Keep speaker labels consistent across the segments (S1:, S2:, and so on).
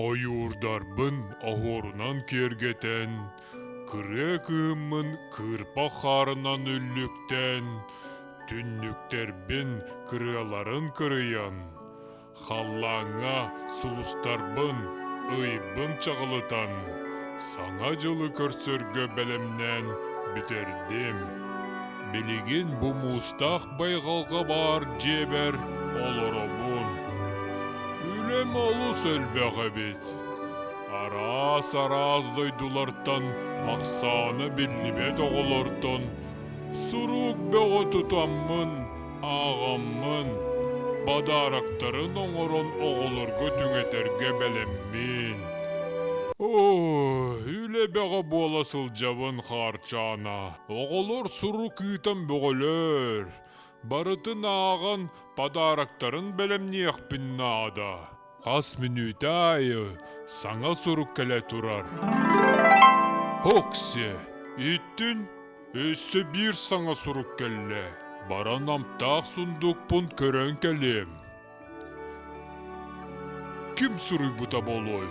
S1: Ойуурдарбын оһуорунан киэргэтэн, кырыа кыһыммын кыырпах хаарынан үллүктэн, түннүктэрбин кырыаларын кырыйан, халлааҥҥа сулустарбын, ыйбын чаҕылытан, Саҥа дьылы көрсөргө бэлэмнээн бүтэрдим. Билигин бу муустаах байҕалга баар дьиэбэр олоробун. Үлэм олус элбэх эбит. Араас-араас дойдулартан ахсаана биллибэт оҕолортон сурук бөҕө тутаммын, ааҕаммын, подароктарын оҥорон оҕолорго түҥэтэргэ бэлэммин. Оо, үлэ бөҕө буола сылдьабын, Хаарчаана. Оҕолор сурук ыытан бөҕөлөр. Барытын ааҕан подароктарын бэлэмниэхпин наада. Хас мүнүүтэ аайы саҥа сурук кэлэ турар. Һоксе, иттин өссө биир саҥа сурук кэллэ. Баран амтаах сундукпун көрөн кэлиэм. Ким суруйбута буолуой?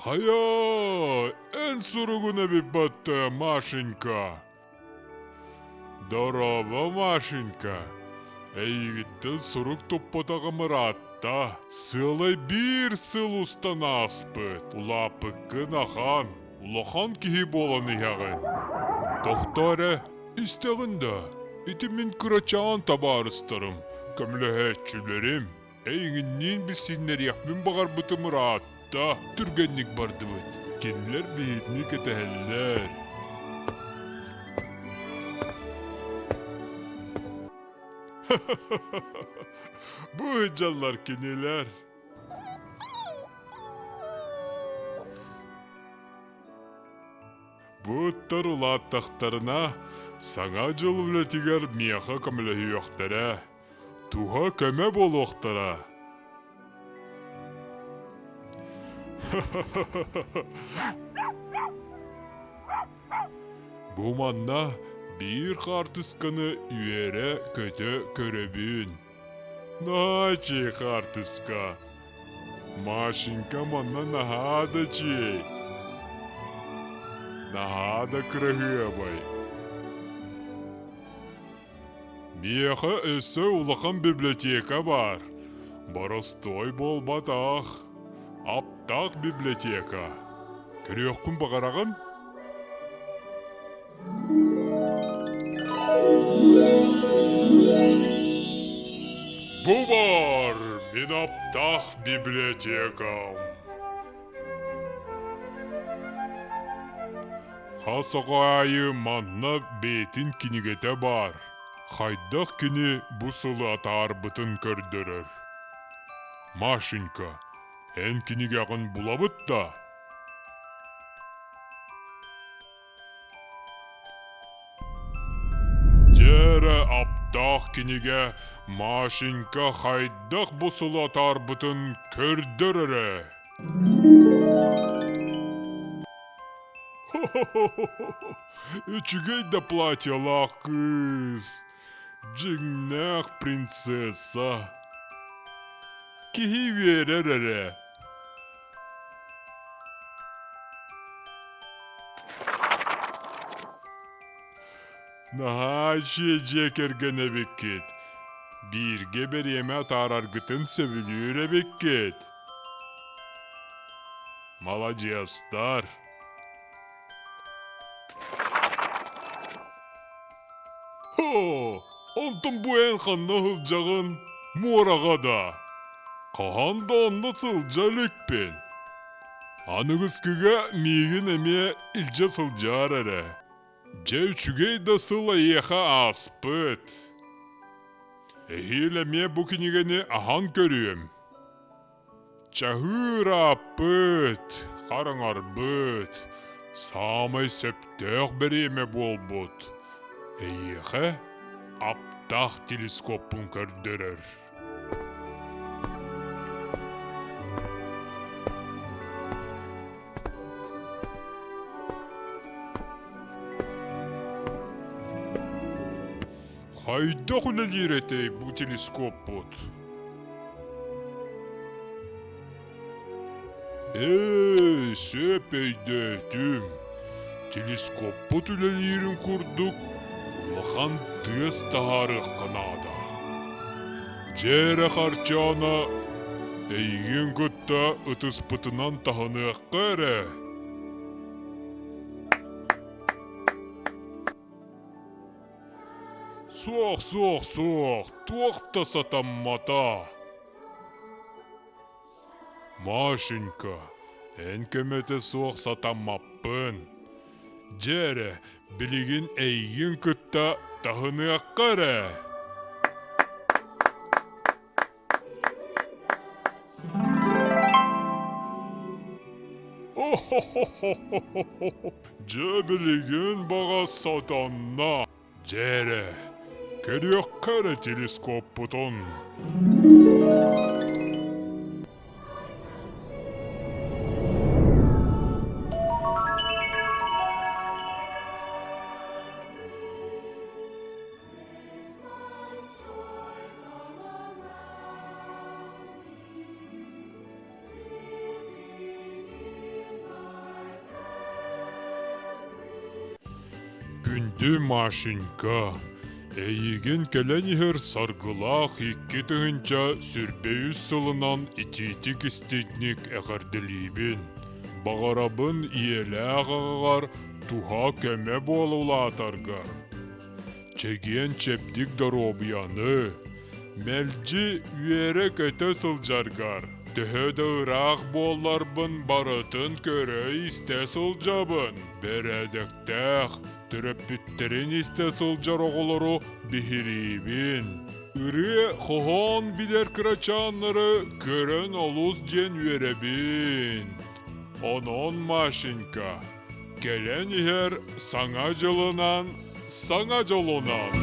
S1: Хайа, эн суругун эбит батта, Машенька. Дорообо, Машенька. Эйигиттэн сурук туппатаҕым ыраатта. Сыалай биир сыл устан ааспыт. Улааппыккын ахан. Улахан киһи буолан иһэҕин. Тохтоо эрэ, истэҕин да, ити мин кырачаан табаарыстарым, көмөлөһөөччүлэрим. Эйигинниин билсиннэриэхпин баҕарбытым ыраатта, түргэнник бардыбыт. Кинилэр биһигини кэтэһэллэр. Бу сылдьаллар кинилэр. Бу ыттар улааттахтарына, Саҥа дьыл үлэтигэр миэхэ көмөлөһүөхтэрэ, туһа көмө буолуохтара. Бу манна биир хаартысканы үөрэ-көтө көрөбүн. Наһаа хаартыска. Машенька манна наһаа да чиэй. Наһаа да кыраһыабай. Миэхэ өссө улахан библиотека баар. Боростуой буолбатах. Аптаах библиотека. Көрүөххүн баҕараҕын? Бу баар мин аптаах библиотекам. Хас оҕо аайы манна бэйэтин кинигэтэ баар. Хайдах кини бу сылы атаарбытын көрдөрөр. Машенька, эн кинигэҕин булабыт да? Дьэ эрэ аптаах кинигэ Машенька хайдах бу сылы атаарбытын көрдөр эрэ. Үчүгэй да платьелаах кыыс, дьиҥнээх принцесса. Киһи үөрэр эрэ. Наһаа үчүгэй дьиэ кэргэн эбиккит. Бииргэ бириэмэ атаараргытын сөбүлүүр эбиккит. Маладьыастар! Һоо, онтон бу эн ханна сылдьаҕын? Муораҕа да? Хаһан да онно сылдьа иликпин. Аныгыскыга миигин эмиэ илдьэ сылдьаар эрэ. Дьэ үчүгэй да сыл эйиэхэ ааспыт. Эһиил эмиэ бу кинигэни аһан көрүөм. Чаһыы ырааппыт, хараҥарбыт, саамай сөптөөх бириэмэ буолбут. Эйиэхэ аптаах телескоппун көрдөрөр. Хайдах үлэлиир этэй бу телескоппут? Ээ, сөп өйдөөтүм. Телескоппут үлэлиирин курдук улахан тыас таһаарыахха наада. Дьэ эрэ Харчаана, эйигин кытта ытыспытынан таһыныахха эрэ. Суох, суох, суох, туох да сатаммата. Машенька, эн көмөтө суох сатаммаппын. Дьэ эрэ, билигин эйигин кытта таһыныахха эрэ. Дьэ билигин баҕас сатанна. Дьэ эрэ, көрүөххэ эрэ телескоппутун. Күндү Машенька, эйигин кэлэн иһэр саргылаах 2023 сылынан итиитик-истиҥник эҕэрдэлиибин. Баҕарабын ийэлээх аҕаҕар туһа-көмө буола улаатаргар. Чэгиэн-чэбдик доруобуйаны, мэлдьи үөрэ-көтө сылдьаргар, төһө да ыраах буолларбын барытын көрө-истэ сылдьабын, бэрээдэктээх, төрөппүттэрин истэ сылдьар оҕолору биһириибин. Ырыа-хоһоон билэр кырачааннары көрөн олус диэн үөрэбин. Онон, Машенька, кэлэн иһэр Саҥа дьылынан, Саҥа дьолунан!